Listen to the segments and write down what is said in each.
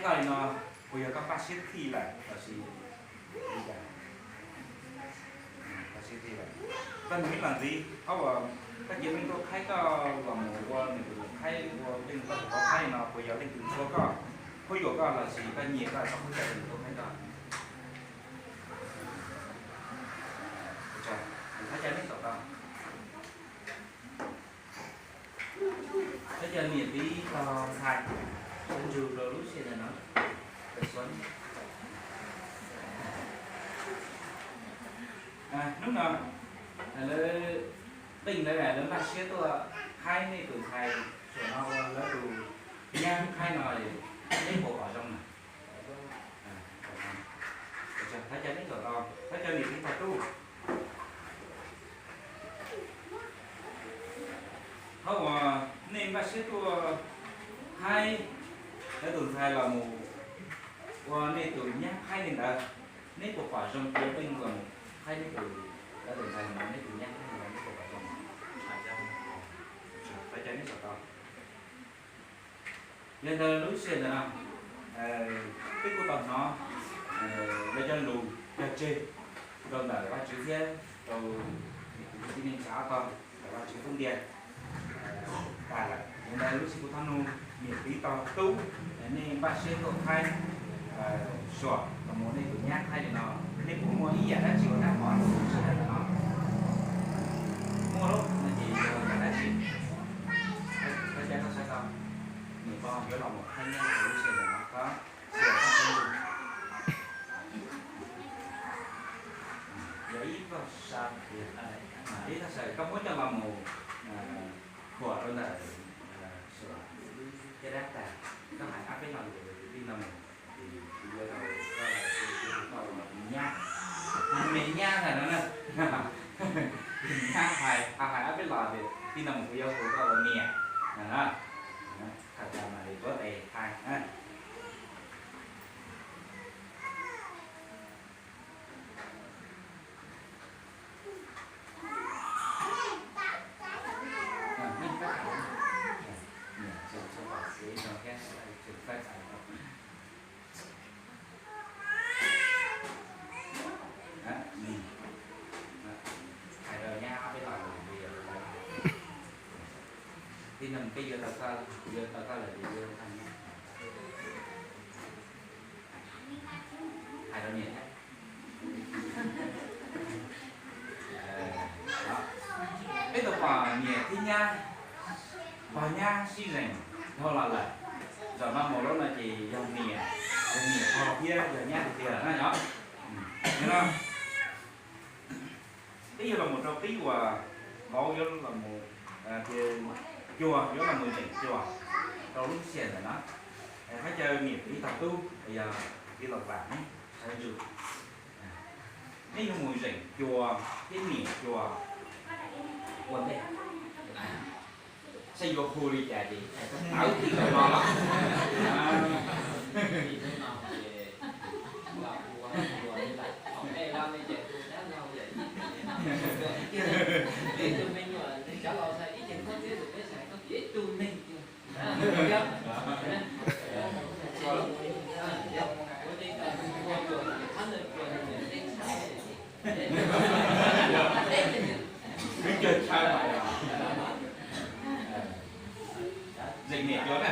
Li no, puas yog koj npaj siab thij lawm los sis li cas? Npaj siab thij lawm. Koj nyiam ib los ntxiv, qhov uas koj cia leej tuaj qhaib koj los mus ua nws tus qhaib, ua leej koj tus qhaib no, puas yog leej twg ntxhua koj, qhuab yuam koj los sis koj nyiam koj, koj qhuab cai leej tuaj qhaib koj? Thov caw neb zaum tau. Thov caw niam txiv tog ntxhais sawv ntsug rau lub sij hawm ntawm no. Hnub no lawv, leej ntawd lawv npaj siab tuaj qhaib nej tus ntxhais Suam no ua lawv tus nyab qhaib no, neb puas pom zoo na? Thov caw neb zaum tau, thov caw niam txiv tog tub. Qhov uas nej npaj siab tuaj qhaib lawv tus ntxhais los mus ua nej tus nyab qhaib li ntawd, neb puas pom zoo tias peb los mus qhaib neb tus, lawv tus ntxhais los mus neb tus nyab qhaib li ntawd, neb puas pom zoo? Thov caw neb zaum tau. Yog ntawd lub sij hawm ntawm no, peb kuj tau hnov lawv cov lus cog tseg rau ntawm Vajtswv thiab rau niam txiv txiv neej tsa ob tog ntawm Vajtswv tub ntiag tas lawm. Yog ntawd lub sij hawm kuv thov nug niam txiv tog tub, nej npaj siab tuaj qhaib Suam los mus nej tus nyab qhaib li no, nej puas muaj ib yam dab tsi ua dab mov rau lub sij hawm ntawm no? Muaj lawm no ces yog yam dab tsi? Thov caw koj saib tau, niam pog yuav los mus qhaib nyab rau lub sij hawm ntawm no, koj xia koj xib ntuj. Yog ib tog sa, ib tog sa koj muab coj los mus khuam rau ntawm Suam caj dab tas, koj hais ob peb lo lus rau tij no mus, kuv yuav hu koj ua me nyab, hu me nyab ntag no na. Nyab hais, hais ob peb lo tias tij no mus kuv yuav hu koj ua niam no na. Tham tas mas li tuav tes hais. Hais rau nyab ob peb lo lus, tij no peb yuav tau koj, yuav tau koj lawm ces yuav tau koj nyab. Hais rau niam thiab. Peb tau pom niam thiab nyab, pog nyab sib zeem dhau los lawm. Zaum no mus lawm no ces yog niam, yog niam pog thiab yog nyab tiag tiag lawm na yom. Peb yuav los mus rau qib uas vauv yuav los mus, tias Cua yuav los mus zeem Cua rau lub sij hawm ntawm no. Thov caw niam txiv tog tub, yog tij laug Vam neb sawv ntsug, neb yuav mus zeem Cua thiab niam Cua ua ntej. Saib yuav hu li cas ces tawv tij zaum no los. Zeem niam Cua na, zeem niam Cua na.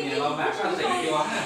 Niam laus mam koj zeem Cua na.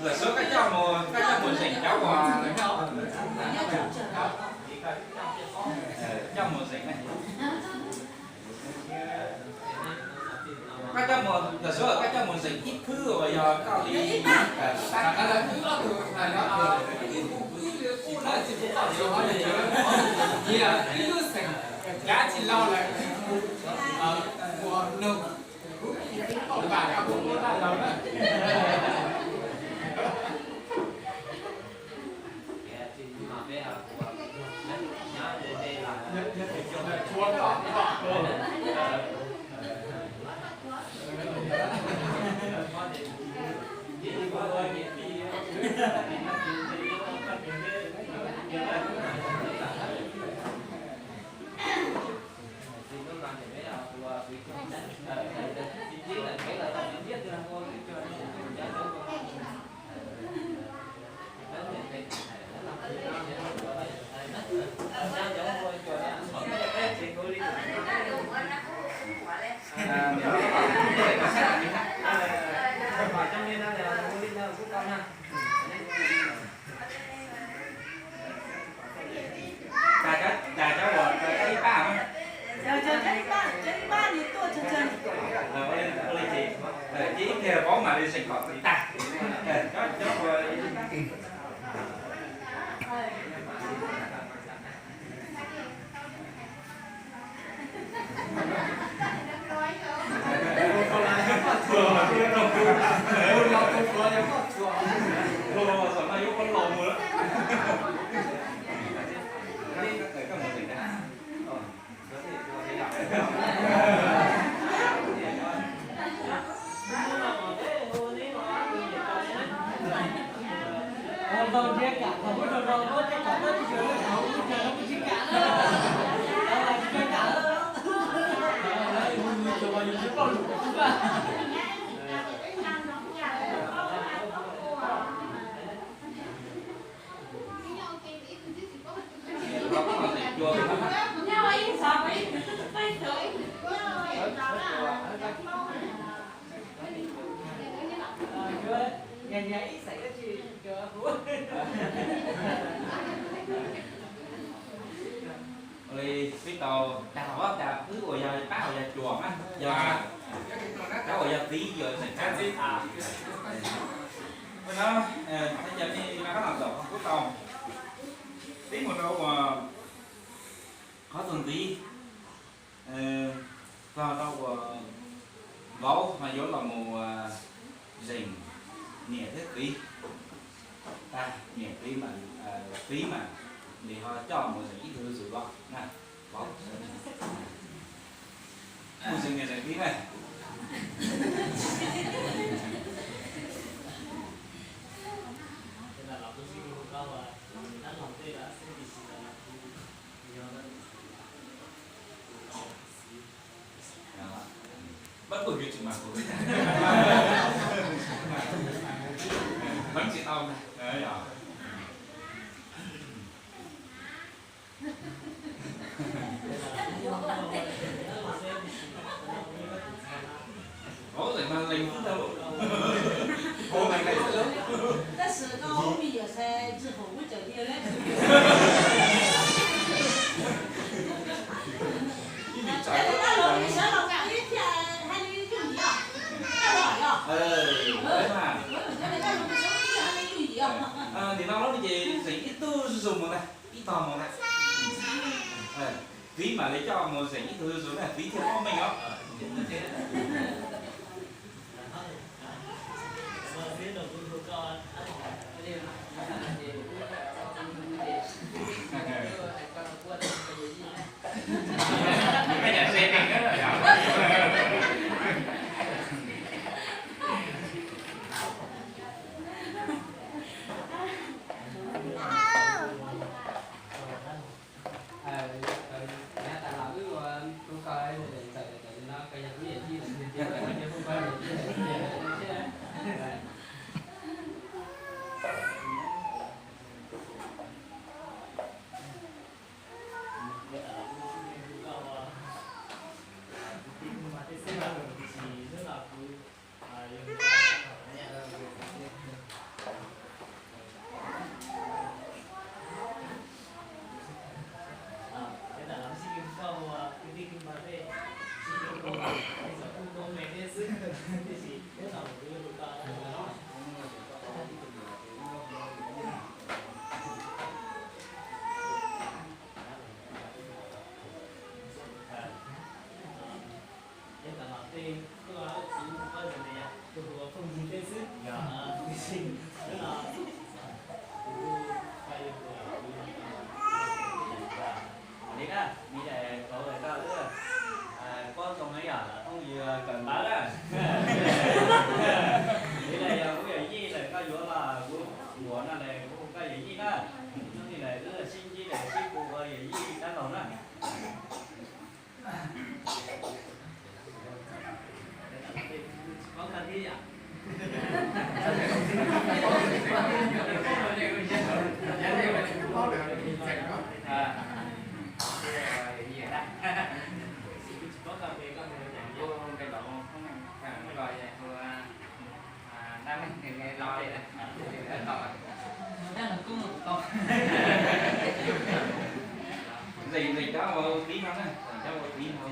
Lawm suav koj coj mus, koj coj mus zeem cov uas, coj mus zeem. Koj coj mus, tam sim no koj coj mus zeem ib phwb uas yog koj li, ib lub xeem kav tsis laus lawm, ua nug, kuv tsis tau pom koj ua dab laug na. Ua li ces ib pliag paub mam li zeem kom tag. Ua li peb tau dag ob dag wb uas yog pab uas yog cuam na, yog cov uas yog txiv yog txawm txiv. Ua no, thaj chaw nej no koj los zaum kuj tau, peb mus rau uas qhov txuas ntxiv, txog rau uas vauv ho yuav los mus zeem niam thiab txiv. Tag niam txiv mas, txiv mas nws ho coj mus zeem ib tug zuj zus los na, vauv. Mus zeem niam zeem txiv na. Bắt buộc như trường mầm của người ta. Vẫn chỉ tao nè. Đấy rồi. Ủa, vậy mà lành phước đâu. Ủa, mày lành phước đâu. Tab sis koj ua me nyuam sai tsis haum lub cawm li lawm. Ib niam tsev koj los sawv los kam ib thiaj hais li yooj yim os. Koj los yog. Nim no los ces zeem ib tug zuj zus mus na, ib tog mus na. Txiv mam li coj mus zeem ib tug zuj zus na, txiv thiaj paub meej os. Li na, mi daim kauv daim koj wb, koj zoo na yom, phooj ywg kawm ntawv na. Li na yog kuv yawm yij lawm, koj yuav los kuv npuav no lawm kuv hu koj yawm yij na. Hnub no lawm wb sib ntsib lawm sib hu ua yawm yij dab laug na. Ntxim ntxim cov ua tib no na, cov ua tib no,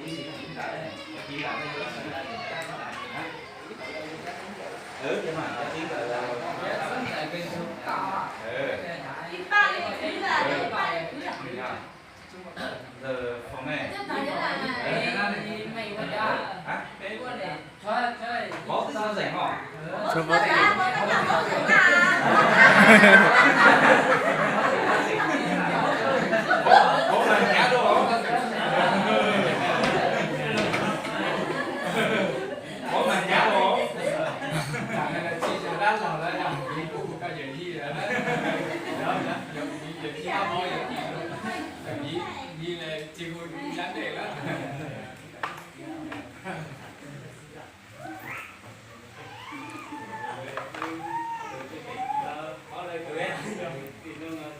tib ntawm, tib ntawm.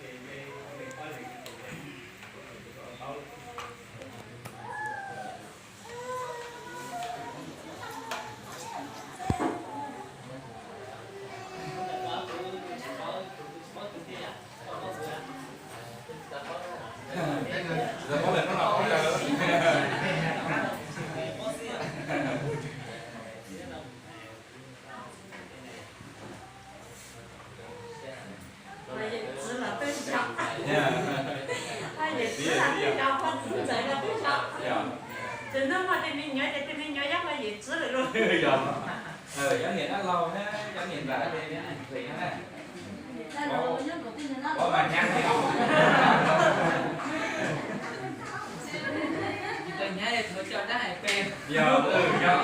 Yawm txiv los tej zaum, yawm txiv los tej zaum qhov txwv ntxawm los tej zaum. Txawm hnub muaj tej me nyuam ces tej me nyuam yog yawm txiv lawm lauj. Yog, yog niam dab laug thiab yog niam ntxawm ces niam ntxawm na. Ua mas nyab thiab. Yog, yog,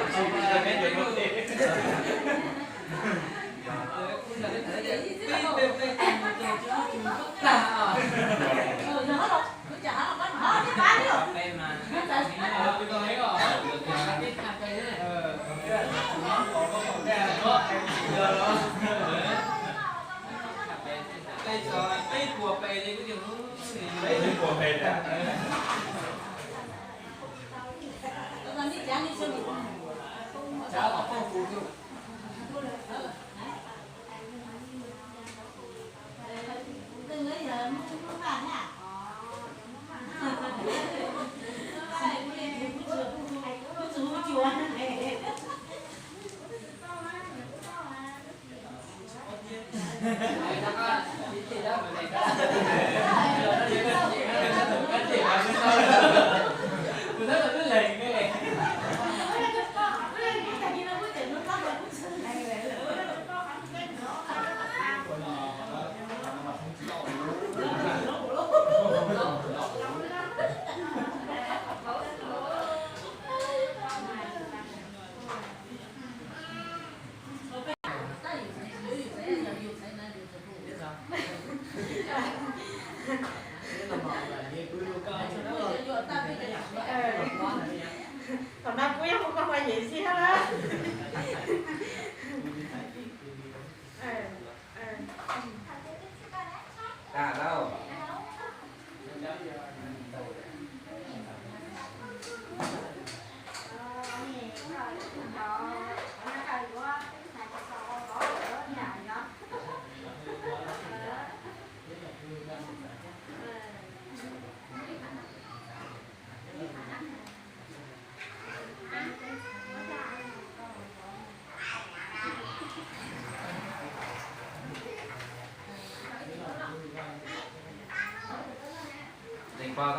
Yog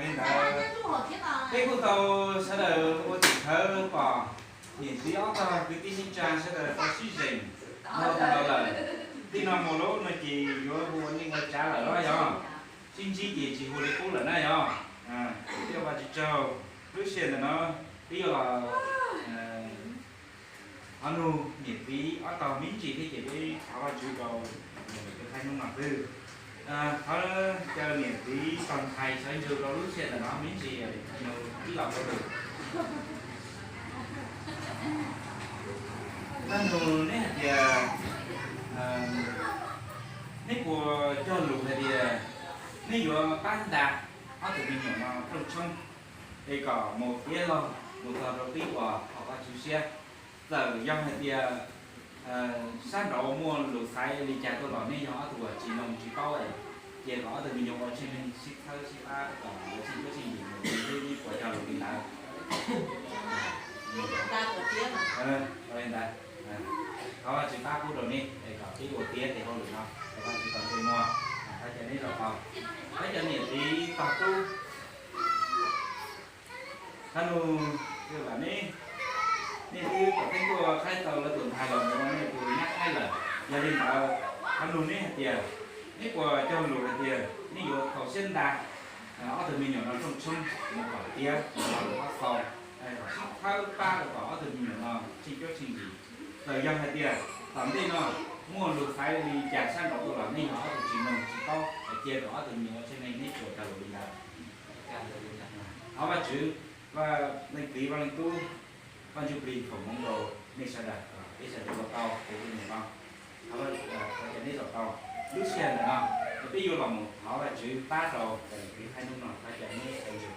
li ntawd, peb kuj tau sawv daws ua tim khawv pom niam txiv ob tog kwv tij neej tsa sawv daws tau sib zeem no tau lawm. Tij no mus lawm no ces yuav hu ua neej ua tsav lawm los yog? Sib ntsib ces tsis hu li qub lawm na yog? Thiaj Vaj tsis tsaug, lub sij hawm ntawm no peb yuav los thov nug niam txiv ob tog me ntsis thiab ces peb thov Vaj Tswv rau tus qhaib hnub no xwb. Thov caw niam txiv tog ntxhais sawv ntsug rau lub sij hawm ntawm no me ntsis nug ib los rau lwm. Tag nug neb hais tias neb puas cog lus hais tias neb yuav pab nta ob tug me nyuam no rooj tshoob es kom mus tiav log mus txog rau qib uas haum Vaj Tswv siab. Txawm yog hais tias sab nraud muaj lus xaiv li cas tuaj los nej yog ob tug uas tsis mloog tsis paub, ces kom ob tug me nyuam ua tsheej neeg sib txhawb sib pab kom yuav tsheej cuab tsheej yim mus, neb puas cog lus li ntawd? Li ntawd, thov Vaj Tswv pab pub rau neb es kom peb ua tiav tes hauj lwm no, thov Vaj Tswv tau ntsej muag, thov caw neb zaum tau, thov caw niam txiv tog tub. Thov nug, neb, nej twb tau teeb tuaj qhaib tau lawv tus ntxhais los mus ua nej tus nyab qhaib lawm, yog li ntawd thov nug neb hais tias neb puas cog lus hais tias neb yuav thaum siab nta ob tug me nyuam no rooj tshoob mus kom tiav, mus kom lus ob xaus, kom sib txhawb pab rau kom ob tug me nyuam no tsheej cuab tsheej yim. Txawm yog hais tias tom ntej no muaj lus xaiv li cas sab nraud tuaj los nej yog ob tug tsis mloog tsis paub, cia kom ob tug me nyuam ua tsheej neeg, neb puas cog lus li ntawd? Thov Vaj Tswv, Vaj Leej Txiv, Vaj Leej Tub, Vaj Ntsuj Plig foom hmoov rau nej sawv daws, peb sawv daws ua tau kuv tus me nyuam no. Thov, thov caw neb zaum tau. Lub sij hawm ntawm no peb yuav los mus thov Vaj Tswv pab rau cov niam txiv qhaib hnub no, thov caw neb sawv ntsug.